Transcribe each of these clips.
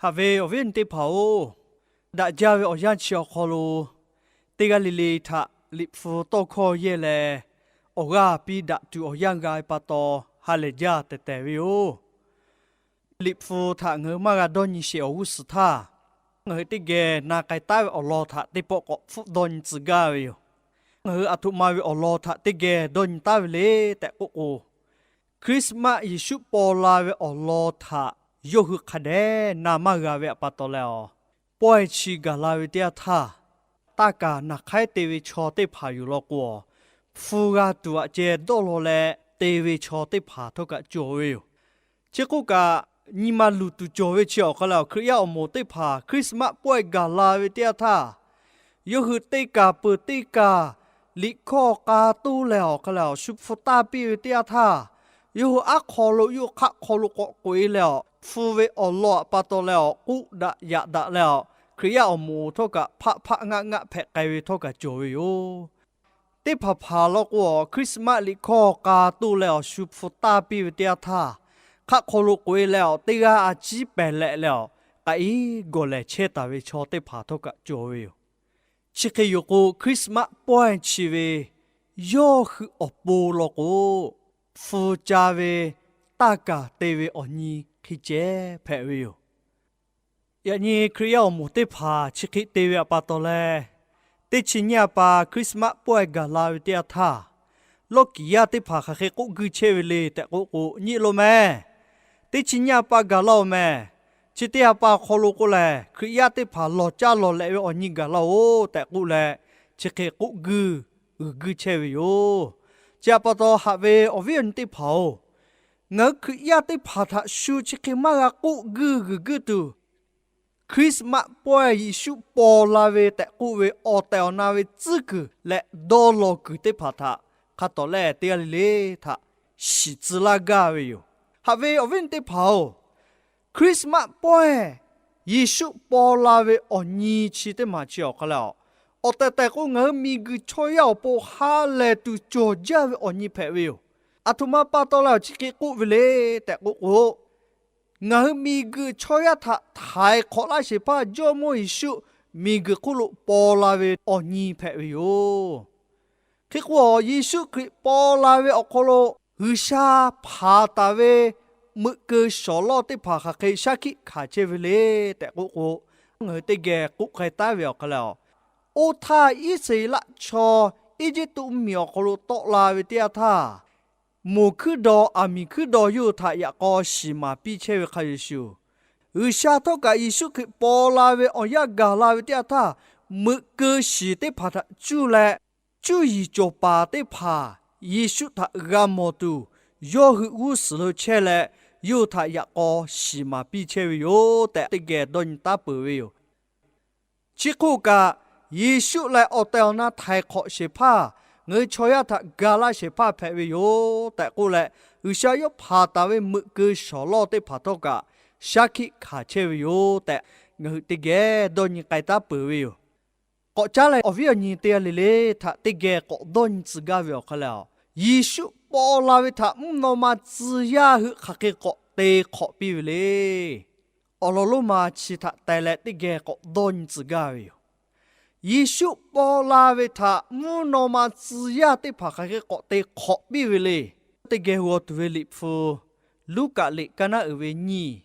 Haꞈ ve awˬ viˉ awˬ nyi teˇ hpaˍ-oˬ, daꞈ jaˇ ve awˬ yanˇ chi awˬ hk'aw lo, teˇ g'aˇ le le htaꞈ Liꞈ hpu tawˇ hkawˇ yehˇ leh, awˬ g'aˇ piˇ daꞈ tuˬ awˬ yanˇ g'a ve pa taw, ha lehˬ jaˇ tehˬ tehˬ ve yoˬ. Liꞈ hpu htaꞈ ngaˬ hui maˇ g'a dawˇ nyi sheˍ awˬ g'uˇ suhˍ htaˇ, ngaˬ hui teˇ geh na k'ai taˉ ve awˬ lawn htaꞈ teˇ pawˆ k'awꞈ hpfuhˆ dawˇ nyi tcuh gaˇ ve yoˬ. Ngaˬ hui aˬ htoꞈ ma ve awˬ lawn htaꞈ teˇ geh dawˇ nyi taˉ ve le tehꞈ k'oˆ k'o, Christmas Yeˍsuˆ paw la ve awˬ lawn htaꞈ yawˇ hui hk'a dehꞈ na maˇ g'a ve pa taw leh awˬ, pawehˇ chi gaˬ la ve teˇ yanˇ htaˇ, taˇ kaˬ naˬ hk'aiˉ te ve chaw teˇ hpaˍ yoˬ law k'o, hpu g'a tuˬ aꞈ ceh dawˇ law leh te ve chaw teˇ hpaˍ htawˇ kaꞈ cawˬ ve yoˬ. Chi hk'oˆ kaꞈ, nyi ma luˬ tuˬ cawˬ ve chi awˬ hk'aw leh awˬ, Hkriꞈ yaˇ awˬ moˍ teˇ hpaˍ Christmas pawehˇ gaˬ la ve teˇ yanˇ htaˇ, yawˇ hui teˇ kaˬ peuˬ teˇ kaˬ liꞈ hkawˇ k'a toˇ leh awˬ hk'aw leh awˬ, shu hpu taˇ piˇ ve teˇ yanˇ htaˇ, yawˇ hui aˉ hk'aw lo yawˇ hk'aˆ hk'aw lo k'awꞈ k'oꞈ-e leh awˬ, hpu ve awˬ lawn pa taw leh awˬ, k'oˆ daꞈ yaꞈ daꞈ leh awˬ, Hkriꞈ yaˇ awˬ moˍ htawˇ kaꞈ hpaˆ hpaˆ ngaˆ ngaˆ hpehꞈ k'ai ve htawˇ kaꞈ cawˬ ve yoˬ. Teˇ hpaˍ hpaˍ law k'o, Christmas liꞈ hkawˇ k'a toˇ leh awˬ, shu hpu taˇ piˇ ve teˇ yanˇ htaˇ, hk'aˆ hk'aw lo k'oꞈ-e leh awˬ, teˇ g'aˇ a ciˉ pehˍ leh leh awˬ, k'ai iˉ gawˬ lehˬ chehˇ taˍ ve chaw teˇ hpaˍ htawˇ kaꞈ cawˬ ve yoˬ. Chi hk'e yoˬ k'o, Christmas pawehˇ chi ve yawˇ hui awˬ pon law k'o, hpu ca ve, taˇ kaˬ te ve awˬ nyi hk'e ceh hpehꞈ ve yoˬ. Yaꞈ nyi Hkriꞈ yaˇ awˬ moˍ teˇ hpaˍ chi hk'e te ve pa taw leh, teˇ chi nyiˇ a pa Christmas pawehˇ gaˬ la ve teˇ yanˇ htaˇ, lawˇ kiˍ yaˇ teˇ hpaˍ hk'aˬ hk'e k'oˆ guiˇ chehˇ ve le tehꞈ k'oˆ k'o, nyi lo meh, teˇ chi nyiˇ a pa gaˬ laˇ-oˬ meh. Chi teˇ a pa awˬ hk'aw lo k'o lehˬ, Hkriꞈ yaˇ teˇ hpaˍ lawˬ caˇ lawˬ lehꞈ ve awˬ nyi gaˬ laˇ-oˬ tehꞈ k'oˆ leh, chi hk'e k'oˆ guiˇ g'uiˬ guiˇ chehˇ ve yoˬ. Chi pa taw haꞈ ve awˬ viˉ awˬ nyi teˇ hpaˍ-oˬ, ngaˬ hui Hkriꞈ yaˇ teˇ hpaˍ htaꞈ shu chi hk'e maˇ g'a k'oˆ guiˇ g'uiˬ guiˇ tuˬ, Christmas pawehˇ Yeˍsuˆ paw la ve tehꞈ k'oˆ ve awˬ tehˬ awˬ na ve tcuhˉ kuiˬ leh dawˇ law kuiˬ teˇ hpaˍ htaꞈ hk'a tawˍ lehˬ teˇ g'aˇ le le htaꞈ shiˍ tcuh laˇ gaˇ ve yoˬ. Haꞈ ve awˬ viˉ awˬ nyi teˇ hpaˍ-oˬ, Christmas pawehˇ Yeˍsuˆ paw la ve awˬ nyi chi teˇ maˬ chi awˬ hk'aw leh awˬ, awˬ tehˬ tehˬ k'o ngaˬ hui miˬguiˬ chaw yaˇ awˬ pon ha lehˬ tuˬ cawˬ jaˇ ve awˬ nyi hpehꞈ ve yoˬ. Aˬ htoꞈ ma pa taw leh awˬ chi hk'e k'oˆ ve le tehꞈ k'oˆ k'o, ngaˬ hui miˬguiˬ chaw yaˇ htaꞈ htaiˍ hk'awꞈ laˇ shehˍ hpaˇ Jawˇmawˇ Yeˍsuˆ miˬguiˬ hk'oˆ lo paw la ve awˬ nyi hpehꞈ ve yoˬ. Hk'e k'o, Yeˍsuˆ Hkriꞈ paw la ve awˬ hk'aw lo G'uiˬsha hpanˍ taˍ ve meuꞈ keu shawˍ lawˇ teˇ hpaˍ hk'aˬ hk'e shaˉ hkiˆ hkanˍ chehˇ ve le tehꞈ k'oˆ k'o, ngaˬ hui teˇ geh k'oˆ k'ai taˉ ve awˬ hk'aw leh awˬ, oˇ htaˇ Iˉsaˍreˍlaˆ chaw Eˇjiˇtuꞈ mvuhˇmiˬ awˬ hk'aw lo tawˆ la ve teˇ yanˇ htaˇ, moˬ hkuiˉ daw aˬ miˍ hkuiˉ daw yawˇ hui htaꞈ yaꞈ k'aw shiˍ maˍ piˇ chehˇ ve hk'a shuˍ shuˍ, G'uiˬsha htawˇ kaꞈ Yeˍsuˆ Hkriꞈ paw la ve awˬ yanˇ gaˬ la ve teˇ yanˇ htaˇ, meuꞈ keu shiˍ teˇ hpaˍ htaꞈ cuˇ leh, cuˇ yiˍ cawˬ paˍ teˇ hpaˍ Yeˍsuˆ htaꞈ g'a mawˬ tuˬ, yawˇ hui g'uˇ suhˍ lo chehˇ leh, yawˇ hui htaꞈ yaꞈ k'aw shiˍ maˍ piˇ chehˇ ve yoˬ tehꞈ teˇ geh dawˇ nyi taˉ peuˬ ve yoˬ. Chi hk'oˆ kaꞈ, Yeˍsuˆ lehˬ awˬ tehˬ awˬ na htaiˍ hk'awꞈ shehˍ hpaˇ, ngaˬ hui chaw yaˇ htaꞈ ga laˇ shehˍ hpaˇ hpehꞈ ve yoˬ tehꞈ k'oˆ leh, G'uiˬsha yawˇ hpanˍ taˍ ve meuꞈ keu shawˍ lawˇ teˇ hpaˍ htawˇ kaꞈ shaˉ hkiˆ hkanˍ chehˇ ve yoˬ tehꞈ, ngaˬ hui teˇ geh dawˇ nyi k'ai taˉ peuˬ ve yoˬ. K'awꞈ caˉ leh awˬ viˉ awˬ nyi teˇ g'aˇ le le htaꞈ teˇ geh k'awꞈ dawˇ nyi tcuh gaˇ ve awˬ hk'aw leh awˬ, Yeˍsuˆ paw la ve htaꞈ mvuhˇ naw ma tcuh yaˇ hui hk'aˬ hk'e k'awꞈ te hk'awꞈ piˇ ve le. Awˬ lawn lonˉ ma chi htaꞈ teh leh teˇ geh k'awꞈ dawˇ nyi tcuh gaˇ ve yoˬ. Yeˍsuˆ paw la ve htaꞈ mvuhˇ naw ma tcuh yaˇ teˇ hpaˍ hk'aˬ hk'e k'awꞈ te hk'awꞈ piˇ ve le. Teˇ geh g'aw tuˬ ve Liꞈ hpu, Luˉkaꞈ liꞈ kaˇ naˉ uiˍ ve nyiˇ,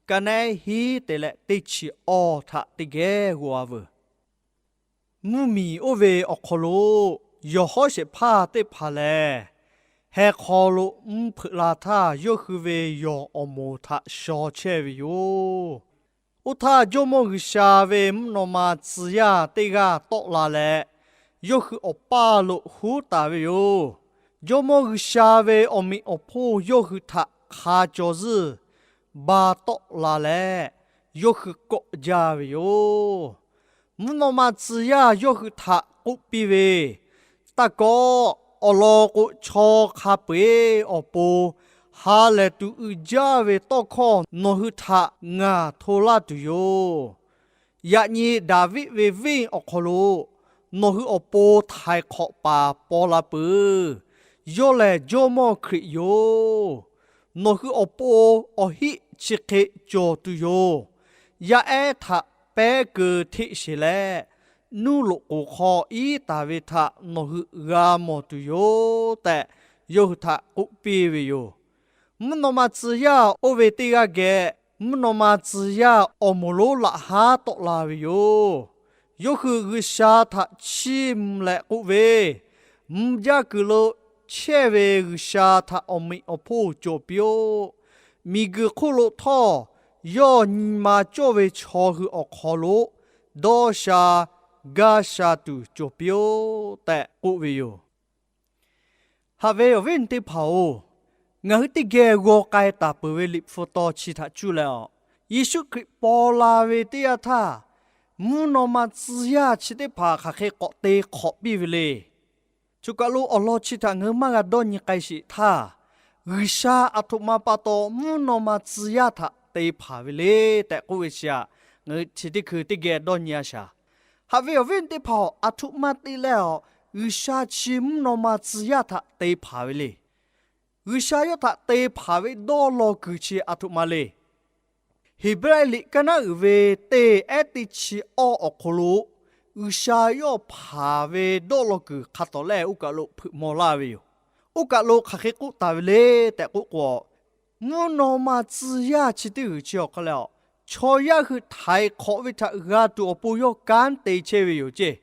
kaˇ naˉ hiˉ te leh teˇ chi awˇ htaꞈ teˇ geh g'aw-a veuˬ. Mvuhˇmiˬ oˇ ve awˬ hk'aw lo yawˬ hawˉ shehˍ hpaˇ teˇ hpaˍ lehˬ, heh hk'aw lo mvuhˇ hpeuꞈ la htaˇ, yawˇ hui ve yawˬ awˬ moˍ htaꞈ shaw chehˇ ve yoˬ. Oˇ htaˇ, Jawˇmawˇ G'uiˬsha ve mvuhˇ naw ma tcuh yaˇ teˇ g'aˇ tawˆ la leh, yawˇ hui awˬ paˇ lo huˉ taˍ ve yoˬ. Jawˇmawˇ G'uiˬsha ve awˬ meꞈ awˬ hponˇ yawˇ hui htaꞈ hk'a caw zuhˇ ba tawˆ la leh, yawˇ hui kawˆ jaˇ ve yoˬ. Mvuhˇ naw ma tcuh yaˇ yawˇ hui htaꞈ k'oˆ piˇ ve, Taˇ kawˆ. Awˬ lawn k'o, chaw hk'a peu-eˬ awˬ pon ha lehˬ tuˬ uiˍ jaˇ ve tawˇ hkawˇ nawˬ hui htaꞈ ngaˬ hto laˇ tuˬ yoˬ. Yaꞈ nyi Daˍviˆ ve venˇ awˬ hk'aw lo nawˬ hui awˬ pon htaiˍ hk'awꞈ paˍ paw la peuˬ. Yawˇ lehˬ Jawˇmawˇ Hkriꞈ yoˬ. Nawˬ hui awˬ pon awˬ heˆ chi hk'e cawˬ tuˬ yoˬ. yaˇ ehˉ htaꞈ pehˉ keu hteˆ sheˍ leh, nuˇ loꞈ k'oˍ hk'aw iˉ taˍ ve htaꞈ nawˬ hui g'a mawˬ tuˬ yoˬ tehꞈ, yawˇ hui htaꞈ k'oˆ piˇ ve yoˬ. Mvuhˇ naw ma tcuh yaˇ oˇ ve teˇ g'aˇ geh, mvuhˇ naw ma tcuh yaˇ awˬ moˍ lonˉ laꞈ haˉ tawˆ la ve yoˬ. Yawˇ hui G'uiˬsha htaꞈ chiˇ mvuh leh k'oˆ ve, Mvuh jaˇ kuiˬ lo chehˇ ve G'uiˬsha htaꞈ awˬ meꞈ awˬ hponˇ cawˬ piˇ-oˆ. Miˬguiˬ hk'oˆ lo htawˇ, yawˇ nyi ma cawˇ ve chaw hui awˬ hk'aw lo dawˇ sha gaˇ sha tuˬ cawˬ piˇ-oˆ tehꞈ k'oˆ ve yoˬ. Haꞈ ve awˬ viˉ awˬ nyi teˇ hpaˍ-oˬ, ngaˬ hui teˇ geh g'aw k'ai taˍ peuˬ ve Liꞈ hpu taw chi htaꞈ cuˇ leh a, Yeˍsuˆ Hkriꞈ paw la ve teˇ yanˇ htaˇ, mvuhˇ naw ma tcuh yaˇ chi teˇ hpaˍ hk'aˬ hk'e k'awꞈ te hk'awꞈ piˇ ve le. Choˬ kaˬ lo awˬ lawn chi htaꞈ ngaˬ hui maˇ g'a dawˇ nyi k'ai sheˍ htaˇ, G'uiˬsha aˬ htoꞈ ma pa taw mvuhˇ naw ma tcuh yaˇ htaꞈ te hpanˍ ve le tehꞈ k'oˆ ve chi aꞈ, ngaˬ hui chi teˇ hkui teˇ geh dawˇ nyi a shaˍ. Haꞈ ve awˬ viˉ awˬ nyi teˇ hpaˍ-oˬ, aˬ htoꞈ ma te leh a, G'uiˬsha chi mvuhˇ naw ma tcuh yaˇ htaꞈ te hpanˍ ve le. G'uiˬsha yawˇ htaꞈ te hpanˍ ve dawˇ law kuiˬ chi aˬ htoꞈ ma le. Heˍbrehˇ liꞈ kaˇ naˉ uiˍ ve teˇ ehˉ teˇ chi awˇ awˬ hk'aw lo, G'uiˬsha yawˇ hpanˍ ve dawˇ law kuiˬ hk'a tawˍ lehˬ oˇ kaˬ lo hpeuꞈ maw laˇ ve yoˬ. Oˇ kaˬ lo hk'aˬ hk'e k'oˆ taˍ ve le tehꞈ k'oˆ k'o, mvuhˇ naw ma tcuh yaˇ chi teˇ g'uiˬ chi awˬ hk'aw lehˬ a, chaw yaˇ hui htaiˍ hk'awꞈ ve htaꞈ g'a tuˬ awˬ pon yawˇ kanˉ te chehˇ ve yoˬ ceˇ.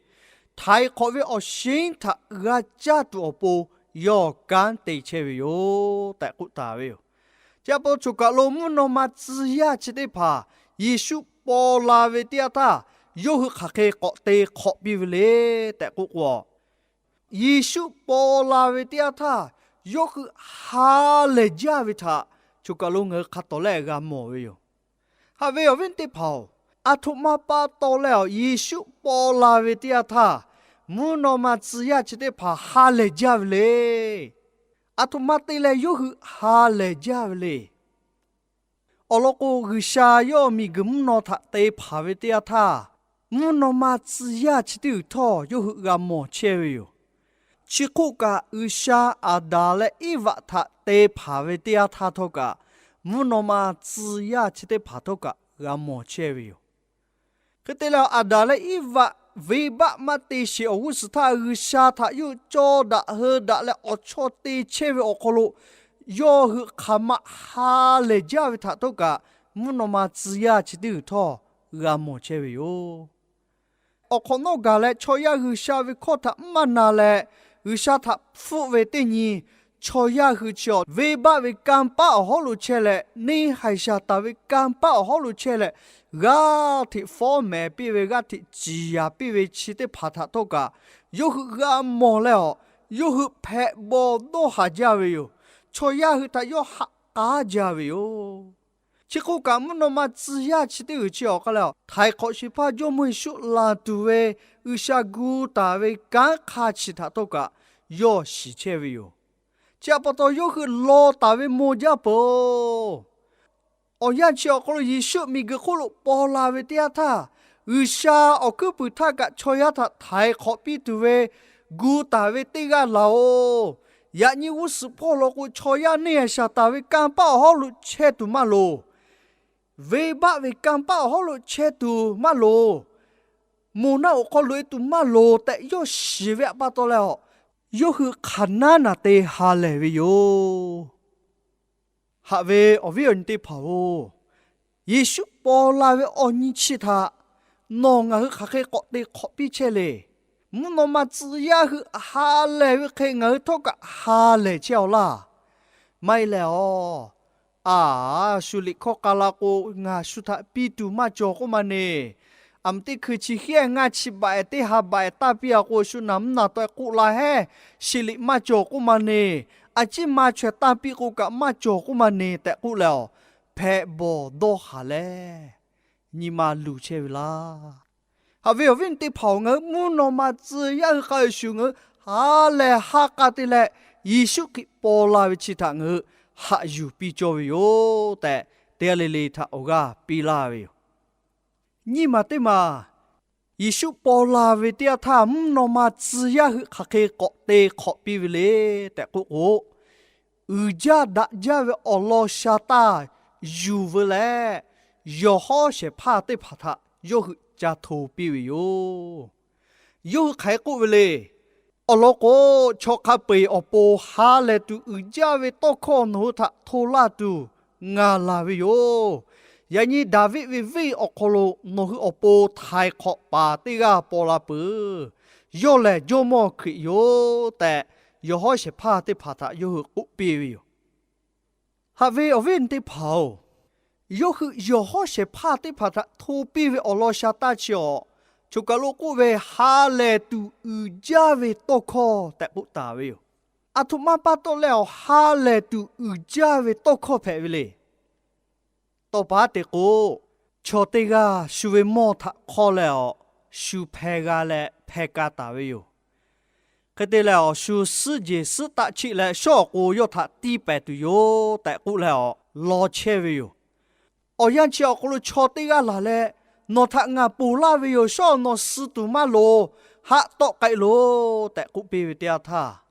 Htaiˍ hk'awꞈ ve awˬ shinˉ htaꞈ g'a caˇ tuˬ awˬ pon yawˇ kanˉ te chehˇ ve yoˬ tehꞈ k'oˆ taˍ ve yoˬ. Chi pa taw choˬ kaˬ lo mvuhˇ naw ma tcuh yaˇ chi teˇ hpaˍ Yeˍsuˆ paw la ve teˇ yanˇ htaˇ, yawˇ hui hk'aˬ hk'e k'awꞈ te hk'awꞈ piˇ ve le tehꞈ k'oˆ k'o, Yeˍsuˆ paw la ve teˇ yanˇ htaˇ, yawˇ hui ha lehˬ jaˇ ve htaꞈ choˬ kaˬ lo ngaˬ hui hk'a tawˍ lehˬ g'a mawˬ ve yoˬ. Haꞈ ve awˬ viˉ teˇ hpaˍ-oˬ, aˬ htoꞈ ma pa taw leh a, Yeˍsuˆ paw la ve teˇ yanˇ htaˇ, mvuhˇ naw ma tcuh yaˇ chi teˇ hpaˍ ha lehˬ jaˇ ve le. Aˬ htoꞈ ma te leh yawˇ hui ha lehˬ jaˇ ve le. Awˬ lawn k'o, G'uiˬsha yawˇ miˬguiˬ mvuhˇ naw htaꞈ te hpanˍ ve teˇ yanˇ htaˇ, mvuhˇ naw ma tcuh yaˇ chi teˇ g'uiˬ htawˇ yawˇ hui g'a mawˬ chehˇ ve yoˬ. Chi hk'oˆ kaꞈ, G'uiˬsha Aˍdanˍ leh Iˉvaꞈ htaꞈ te hpanˍ ve teˇ yanˇ htaˇ htawˇ kaꞈ, mvuhˇ naw ma tcuh yaˇ chi teˇ hpaˍ htawˇ kaꞈ g'a mawˬ chehˇ ve yoˬ. Hk'e te leh, Aˍdanˍ leh Iˉvaꞈ venˇbaˆ maˇ te sheˍ awˬ g'uˇ suhˍ htaˇ, G'uiˬsha htaꞈ yawˇ hui caw daꞈ heu daꞈ leh awˬ chawˇ te chehˇ ve awˬ hk'aw lo, yawˇ hui hk'aˬ ma ha lehˬ jaˇ ve htaꞈ htawˇ kaꞈ, mvuhˇ naw ma tcuh yaˇ chi teˇ g'uiˬ htawˇ g'a mawˬ chehˇ ve yoˬ. Awˬ hk'awꞈ nawˉ gaˬ leh chaw yaˇ G'uiˬsha ve hkawˇ htaꞈ maˇ na leh, G'uiˬsha htaꞈ hpfuhˆ ve teˇ nyi chaw yaˇ hui chi awˬ venˇbaˆ ve kanˇ paˆ awˬ hawˉ lo chehˇ leh, neˇ haiˬ shaˍ taˍ ve kanˇ paˆ awˬ hawˉ lo chehˇ leh, g'aˇ hteꞈ fawˉ mehˍ piˇ ve, g'aˇ hteꞈ ciˍ yanˍ piˇ ve chi teˇ hpaˍ htaꞈ htawˇ kaꞈ, yawˇ hui g'a mawˬ leh a, yawˇ hui hpehꞈ bawˬ dawˇ haˍ jaˇ ve yoˬ. Chaw yaˇ hui htaꞈ yawˇ haꞈ k'aˉ jaˇ ve yoˬ. Chi hk'oˆ kaꞈ, mvuhˇ naw ma tcuh yaˇ chi teˇ g'uiˬ chi awˬ hk'aw leh, htaiˍ hk'awꞈ shehˍ hpaˇ Jawˇmawˇ Yeˍsuˆ laˬ tuˬ ve G'uiˬsha gu taˍ ve kanˉ hk'a chi htaꞈ htawˇ kaꞈ yawˇ shiˍ chehˇ ve yoˬ. Chi htaꞈ pa taw, yawˇ hui law taˍ ve maw jaˇ peuˬ. Awˬ yanˇ chi awˬ hk'aw lo Yeˍsuˆ miˬguiˬ hk'oˆ lo paw la ve teˇ yanˇ htaˇ, G'uiˬsha awˬ hkuiˉ puiˍ htaˇ kaꞈ chaw yaˇ htaꞈ htaiˍ hk'awꞈ piˇ tuˬ ve gu taˍ ve teˇ g'aˇ laˬ oˬ. Yaꞈ nyi g'uˇ suhˍ hpawˇ law k'o, chaw yaˇ neˇ haiˬ shaˍ taˍ ve kanˇ paˆ awˬ hawˉ lo chehˇ tuˬ maˇ loˍ. Venˇbaˆ ve kanˇ paˆ awˬ hawˉ lo chehˇ tuˬ maˇ loˍ. Moˬ naˆ awˬ hk'aw loꞈ e tuˬ maˇ loˍ tehꞈ yawˇ shiˍ ve htaꞈ pa taw leh a, yawˇ hui hk'aˬ naˉ naˬ te ha lehˬ ve yoˬ. Haꞈ ve awˬ viˉ awˬ nyi teˇ hpaˍ-oˬ, Yeˍsuˆ paw la ve awˬ nyi chi htaꞈ nawˬ ngaˬ hui hk'aˬ hk'e k'awꞈ te hk'awꞈ piˇ chehˇ le. Mvuhˇ naw ma tcuh yaˇ hui ha lehˬ ve hk'e ngaˬ hui htawˇ kaꞈ ha lehˬ chehˇ-aw laˇ. Maˇ heˆ leh a, a, shu liꞈ hkawˇ k'a la k'o, ngaˬ shu htaꞈ piˇ tuˬ maˇ cawˬ k'oˆ ma neˬ. Aˬ mvuhˬ teˇ hkui chi hiˉ ngaˇ chi baꞈ-ehˍ teˇ ha baꞈ-ehˍ taˇ piˇ-a k'o, shu naˬ mvuhˇ naˬ taweh k'oˆ la hehˉ, sheˍ liꞈ maˇ cawˬ k'oˆ ma neˬ. A ciˉ ma chaweh taˇ piˇ k'o kaꞈ maˇ cawˬ k'oˆ ma neˬ tehꞈ k'oˆ leh a, hpehꞈ bawˬ dawˇ haˍ leh nyi ma luˬ chehˇ ve laˇ. Haꞈ ve awˬ viˉ awˬ nyi teˇ hpaˍ-oˬ, ngaˬ hui mvuhˇ naw ma tcuh yaˇ hui k'a shuˍ ngaˬ hui ha lehˬ ha k'a te leh, Yeˍsuˆ Hkriꞈ paw la ve chi htaꞈ ngaˬ hui haꞈ yuˬ piˇ cawˇ ve yoˬ tehꞈ, teˇ g'aˇ le le htaꞈ awˬ g'aˇ piˇ laˇ ve yoˬ. Nyiˇ maˬ teˇ maˬ, Yeˍsuˆ paw la ve teˇ yanˇ htaˇ, mvuhˇ naw ma tcuh yaˇ hui hk'aˬ hk'e k'awꞈ te hk'awꞈ piˇ ve le tehꞈ k'oˆ k'o, uiˍ jaˇ daꞈ jaˇ ve awˬ lawn sha taˇ yuˬ veu leh, yawˬ hawˉ shehˍ hpaˇ teˇ hpaˍ htaꞈ yawˇ hui ca hto piˇ ve yoˬ. Yawˇ hui hk'aˬ hk'e k'oˆ ve le. Awˬ lawn k'o, chaw hk'a peu-eˬ awˬ pon ha lehˬ tuˬ uiˍ jaˇ ve tawˇ hkawˇ nawˬ hui htaꞈ hto laˇ tuˬ ngaˬ laˬ ve yoˬ. Yaꞈ nyi Daˍviˆ ve venˇ awˬ hk'aw lo nawˬ hui awˬ pon htaiˍ hk'awꞈ paˍ teˇ g'aˇ paw la peuˬ. Yawˇ lehˬ Jawˇmawˇ Hkriꞈ yoˬ tehꞈ, yawˬ hawˉ shehˍ hpaˇ teˇ hpaˍ htaꞈ yawˇ hui k'oˆ piˇ ve yoˬ. Haꞈ ve awˬ viˉ awˬ nyi teˇ hpaˍ-oˬ, yawˇ hui yawˬ hawˉ shehˍ hpaˇ teˇ hpaˍ htaꞈ hto piˇ ve awˬ lawn sha taˇ chi awˬ, choˬ kaˬ lo k'oˆ ve ha lehˬ tuˬ uiˍ jaˇ ve tawˇ hkawˇ tehꞈ k'oˆ taˍ ve yoˬ. Aˬ htoꞈ ma pa taw leh awˬ ha lehˬ tuˬ uiˍ jaˇ ve tawˇ hkawˇ hpehꞈ ve le. Tawˇ pa te k'o, chaw teˇ g'aˇ shu ve mawˇ htaꞈ hk'awˇ leh awˬ, shu hpeh g'a leh hpeh ka taˍ ve yoˬ. Hk'e te leh awˬ, shu suhˉ jeˬ suhˉ taˆ chiˆ leh shawˉ awˬ k'o yawˇ htaꞈ tiˇ pehˍ tuˬ yoˬ tehꞈ k'oˆ leh awˬ, law chehˇ ve yoˬ. Awˬ yanˇ chi awˬ hk'aw lo chaw teˇ g'aˇ laˬ leh, nawˬ htaꞈ ngaˬ ponˬ laˇ ve yoˬ, shawˉ nawˬ suh tuˬ maˇ loˍ, haˆ tawˆ k'ai loˬ tehꞈ k'oˆ piˇ ve teˇ yanˇ htaˇ,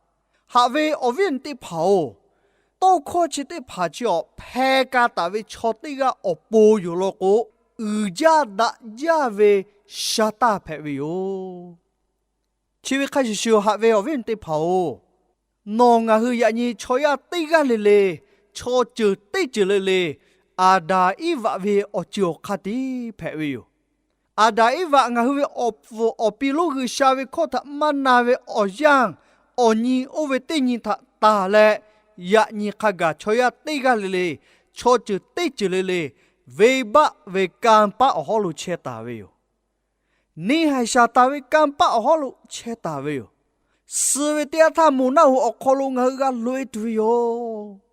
haꞈ ve awˬ viˉ awˬ nyi teˇ hpaˍ-oˬ, tawˇ hkawˇ chi teˇ hpaˍ chi awˬ hpeh ka taˍ ve chaw teˇ g'aˇ awˬ pon yoˬ law k'o, uiˍ jaˇ daꞈ jaˇ ve sha taˇ hpehꞈ ve yoˬ. Chi ve hk'a shuˍ shuˍ, haꞈ ve awˬ viˉ awˬ nyi teˇ hpaˍ-oˬ, nawˬ ngaˬ hui yaꞈ nyi chaw yaˇ teˇ g'aˇ le le, chaw ceuˬ teˇ ceuˬ le le, Aˍdanˍ Eˇvaꞈ ve awˬ ceuˬ awˬ hk'aˇ tiˉ hpehꞈ ve yoˬ. Aˍdanˍ Eˇvaꞈ ngaˬ hui ve awˬ pfuhˍ awˬ pi lonˉ G'uiˬsha ve hkawˇ htaꞈ maˇ na ve awˬ yanˇ, awˬ nyi oˇ ve teˇ nyi htaꞈ tanˬ leh, yaꞈ nyi hk'a gaˬ chaw yaˇ teˇ g'aˇ le le, chaw ceuˬ teˇ ceuˬ le le, venˇbaˆ ve kanˇ paˆ awˬ hawˉ lo chehˇ taˍ ve yoˬ. Neˇhaiˬ Saˍtanˍ ve kanˇ paˆ awˬ hawˉ lo chehˇ taˍ ve yoˬ. Suh ve teˇ yanˇ htaˇ, moˬ naˆ hoꞈ awˬ hk'aw lo ngaˬ hui g'a loꞈ-e tuˬ ve yoˬ.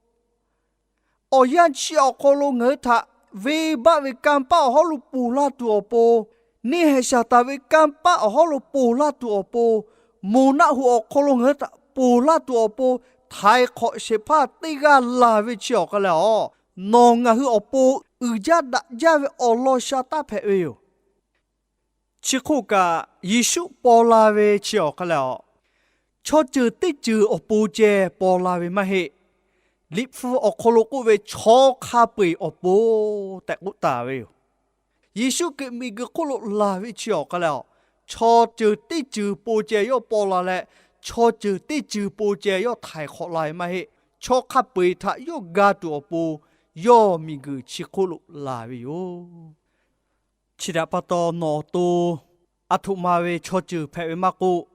Awˬ yanˇ chi awˬ hk'aw lo ngaˬ hui htaꞈ venˇbaˆ ve kanˇ paˆ awˬ hawˉ lo ponˬ laˇ tuˬ awˬ pon, neˇhaiˬ Saˍtanˍ ve kanˇ paˆ awˬ hawˉ lo ponˬ laˇ tuˬ awˬ pon, moˬ naˆ hoꞈ awˬ hk'aw lo ngaˬ hui htaꞈ ponˬ laˇ tuˬ awˬ pon, htaiˍ hk'awꞈ shehˍ hpaˇ teˇ g'aˇ laˬ ve chi awˬ hk'aˇ leh awˬ, nawˬ ngaˬ hui awˬ pon uiˍ jaˇ daꞈ jaˇ ve awˬ lawn sha taˇ hpehꞈ ve yoˬ. Chi hk'oˆ kaꞈ, Yeˍsuˆ paw la ve chi awˬ hk'aˇ leh awˬ, chaw ceuˬ teˇ ceuˬ awˬ pon ceh paw la ve maˇ heˆ. Liꞈ hpu awˬ hk'aw lo k'oˆ ve, chaw hk'a peu-eˬ awˬ pon tehꞈ k'oˆ taˍ ve yoˬ. Yeˍsuˆ Hkriꞈ miˬguiˬ hk'oˆ lo laˬ ve chi awˬ hk'aˇ leh awˬ, chaw ceuˬ teˇ ceuˬ pon ceh yawˇ paw la leh, chaw ceuˬ teˇ ceuˬ pon ceh yawˇ htaiˍ hk'awꞈ la ve maˇ heˆ. Chaw hk'a peu-eˬ htaꞈ yawˇ ga tuˬ awˬ pon, yawˇ miˬguiˬ chi hk'oˆ lo laˬ ve yoˬ. Chi htaꞈ pa taw, nawˬ awˬ to aˬ htoꞈ ma ve chaw ceuˬ hpehꞈ ve maˇ k'oˆ,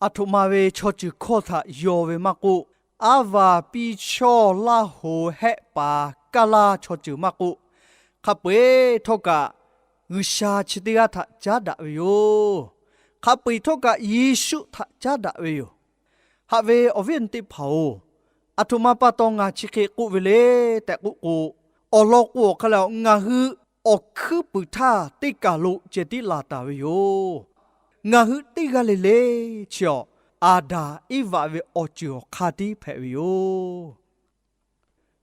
aˬ htoꞈ ma ve chaw ceuˬ hkawˇ htaꞈ yaw ve maˇ k'oˆ, aˉ vaˬ piˇ chawˇ laˇ hoꞈ hehˆ paˍ kaˇ laˇ chaw ceuˬ maˇ k'oˆ, hk'a peu-eˬ htawˇ kaꞈ G'uiˬsha chi teˇ g'aˇ htaꞈ caˉ daꞈ ve yoˬ. Hk'a peu-eˬ htawˇ kaꞈ Yeˍsuˆ htaꞈ caˉ daꞈ ve yoˬ. Haꞈ ve awˬ viˉ awˬ nyi teˇ hpaˍ-oˬ, aˬ htoꞈ ma pa taw ngaˬ chi hk'e k'oˆ ve le tehꞈ k'oˆ k'o, awˬ lawn k'o awˬ hk'aˇ leh awˬ, ngaˬ hui awˬ hkuiˉ puiˍ htaˇ teˇ kaˬ lo ceh tiˉ laˬ taˍ ve yoˬ. Ngaˬ hui teˇ g'aˇ le le chi awˬ, Aˍdanˍ Eˇvaꞈ ve awˬ ceuˬ awˬ hk'aˇ tiˉ hpehꞈ ve yoˬ.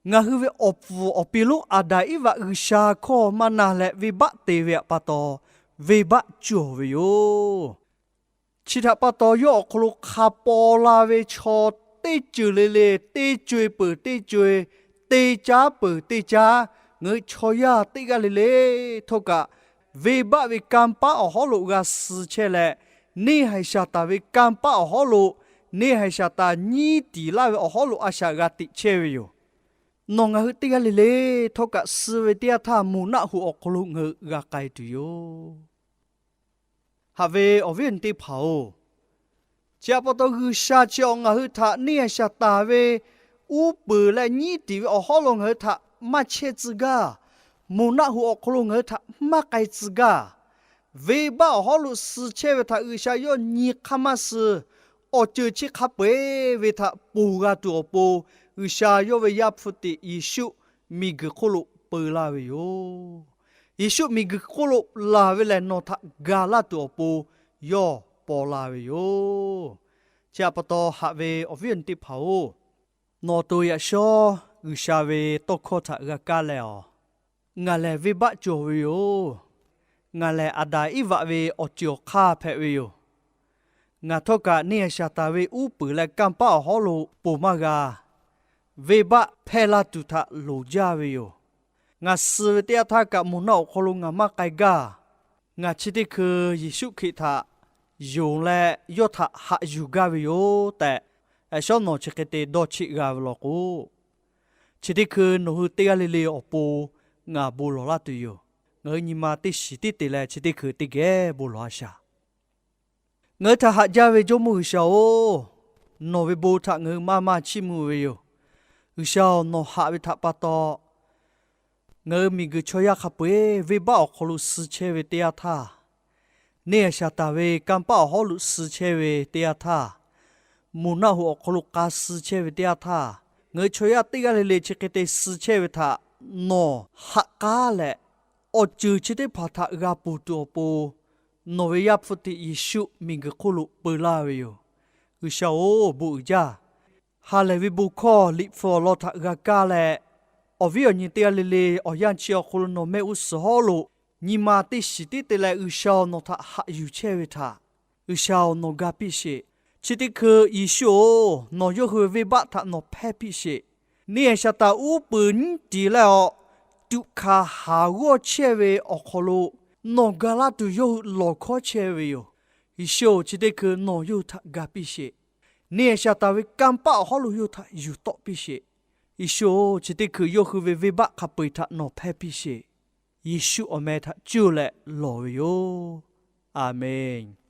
Ngaˬ hui ve awˬ pfuhˍ awˬ pi lonˉ Aˍdanˍ Eˇvaꞈ G'uiˬsha hkawˇ maˇ na leh venˇbaˆ te ve pa taw, venˇbaˆ cawˬ ve yoˬ. Chi htaꞈ pa taw, yawˇ awˬ hk'aw lo hk'a paw la ve chaw teˇ ceuˬ le le, teˇ co-e peuˬ teˇ co-e, teˇ caˉ peuˬ teˇ caˉ, ngaˬ hui chaw yaˇ teˇ g'aˇ le le htawˇ kaꞈ, venˇbaˆ ve kanˇ paˆ awˬ hawˉ lo g'a suh chehˇ leh, neˇhaiˬ Saˍtanˍ ve kanˇ paˆ awˬ hawˉ lo, neˇhaiˬ Saˍtanˍ nyiˉ tiˍ laˇ ve awˬ hawˉ lo a shaꞈ g'a teꞈ chehˇ ve yoˬ. Nawˬ ngaˬ hui teˇ g'aˇ le le htawˇ kaꞈ, suh ve teˇ yanˇ htaˇ moˬ naˆ hoꞈ awˬ hk'aw lo ngaˬ hui g'a k'ai tuˬ yoˬ. Haꞈ ve awˬ viˉ awˬ nyi teˇ hpaˍ-oˬ, chi htaꞈ pa taw G'uiˬsha chi awˬ ngaˬ hui htaꞈ neˇhaiˬ Saˍtanˍ ve uˉ peunˍ leh nyiˉ tiˍ ve awˬ hawˉ lo ngaˬ hui htaꞈ maˇ chehˇ tcuh gaˇ. Moˬ naˆ hoꞈ awˬ hk'aw lo ngaˬ hui htaꞈ maˇ k'ai tcuh gaˇ. Venˇbaˆ awˬ hawˉ lo suh chehˇ ve htaꞈ G'uiˬsha yawˇ nyi hk'aˇ maˇ suh. Awˬ ceuˬ chi hk'a peu-eˬ ve htaꞈ ponˬ g'a tuˬ awˬ pon, G'uiˬsha yawˇ ve Yaˇ hpu teꞈ Yeˍsuˆ miˬguiˬ hk'oˆ lo peu laˇ ve yoˬ. Yeˍsuˆ miˬguiˬ hk'oˆ lo laˬ ve lehˬ, nawˬ htaꞈ gaˬ laˇ tuˬ awˬ pon yawˇ paw la ve yoˬ. Chi htaꞈ pa taw, haꞈ ve awˬ viˉ awˬ nyi teˇ hpaˍ-oˬ, nawˬ awˬ to yaꞈ shawˉ G'uiˬsha ve tawˇ hkawˇ htaꞈ g'a kaˇ leh awˬ, ngaˬ lehˬ venˇbaˆ cawˬ ve yoˬ. Ngaˬ lehˬ Aˍdanˍ Eˇvaꞈ ve awˬ ceuˬ awˬ hk'aˇ hpehꞈ ve yoˬ. Ngaˬ htawˇ kaꞈ neˇhaiˬ Saˍtanˍ ve uˉ peunˍ leh kanˇ paˆ awˬ hawˉ lo ponˬ maˇ g'a. Venˇbaˆ hpehˇ laˇ tuˬ htaꞈ loˍ jaˇ ve yoˬ. Ngaˬ suh ve teˇ yanˇ htaˇ kaꞈ moˬ naˆ awˬ hk'aw lo ngaˬ maˇ k'ai gaˇ. Ngaˬ chi teˇ hkui Yeˍsuˆ Hkriꞈ htaꞈ yonˍ leh yawˇ htaꞈ haꞈ yuˬ gaˇ ve yoˬ tehꞈ, yaꞈ shawˉ nawˬ chi hk'e te dawˇ cheˆ g'a ve law k'o, chi teˇ hkui nawˬ hui teˇ g'aˇ le le awˬ pon ngaˬ bon lawˬ laˇ tuˬ yoˬ. Ngaˬ hui nyi ma teˇ shiˍ tiˉ te leh chi teˇ hkui teˇ geh bon lawˬ a shaˍ. Ngaˬ hui htaꞈ haꞈ jaˇ ve Jawˇmawˇ G'uiˬsha-oˬ, nawˬ ve bon htaꞈ ngaˬ hui maˇ maˇ chiˇ mvuh ve yoˬ. G'uiˬsha-oˬ, nawˬ haꞈ ve htaꞈ pa taw ngaˬ hui miˬguiˬ chaw yaˇ hk'a peu-eˬ venˇbaˆ awˬ hk'aw lo suh chehˇ ve teˇ yanˇ htaˇ, neˇ Saˍtanˍ ve kanˇ paˆ awˬ hawˉ lo suh chehˇ ve teˇ yanˇ htaˇ, moˬ naˆ hoꞈ awˬ hk'aw lo k'a suh chehˇ ve teˇ yanˇ htaˇ, ngaˬ hui chaw yaˇ teˇ g'aˇ le le chi hk'e te suh chehˇ ve htaꞈ nawˬ haꞈ k'aˉ leh, awˬ ceuˬ chi teˇ hpaˍ htaꞈ g'a ponˬ tuˬ awˬ pon nawˬ ve Yaˇ hpu tiꞈ Yeˍsuˆ miˬguiˬ hk'oˆ lo peu laˇ ve yoˬ. G'uiˬsha-oˬ, bon uiˍ jaˇ. Ha lehˬ ve bon hkawˇ Liꞈ hpu awˬ lawn htaꞈ g'a kaˇ leh, awˬ viˉ awˬ nyi teˇ g'aˇ le le awˬ yanˇ chi awˬ hk'aw lo nawˬ mehˆ g'uˇ suhˍ hawˉ lo nyi ma teˇ shiˍ tiˉ te leh G'uiˬsha-oˬ, nawˬ htaꞈ haꞈ yuˬ chehˇ ve htaꞈ G'uiˬsha-oˬ, nawˬ ga piˇ sheˍ. Chi teˇ hkui Yeˍsuˆ-oˬ, nawˬ yawˇ hui ve venˇbaˆ htaꞈ nawˬ hpehˇ piˇ sheˍ. Neˇ Saˍtanˍ uˉ peunˍ nyiˉ tiˍ leh awˬ tuꞈ hkanˍ haˍ g'awˇ chehˇ ve awˬ hk'aw lo nawˬ ga laˇ tuˬ yawˇ hui lawˬ hkawˉ chehˇ ve yoˬ. Yeˍsuˆ-oˬ, chi teˇ hkui nawˬ yawˇ hui htaꞈ ga piˇ sheˍ. Neˇ Saˍtanˍ ve kanˇ paˆ awˬ hawˉ lo yawˇ hui htaꞈ yuˬ tawˆ piˇ sheˍ. Yeˍsuˆ-oˬ, chi teˇ hkui yawˇ hui ve venˇbaˆ hk'a peu-eˬ htaꞈ nawˬ hpehˇ piˇ sheˍ. Yeˍsuˆ awˬ meh htaꞈ cuˇ leh lawˬ ve yoˬ. A menˬ.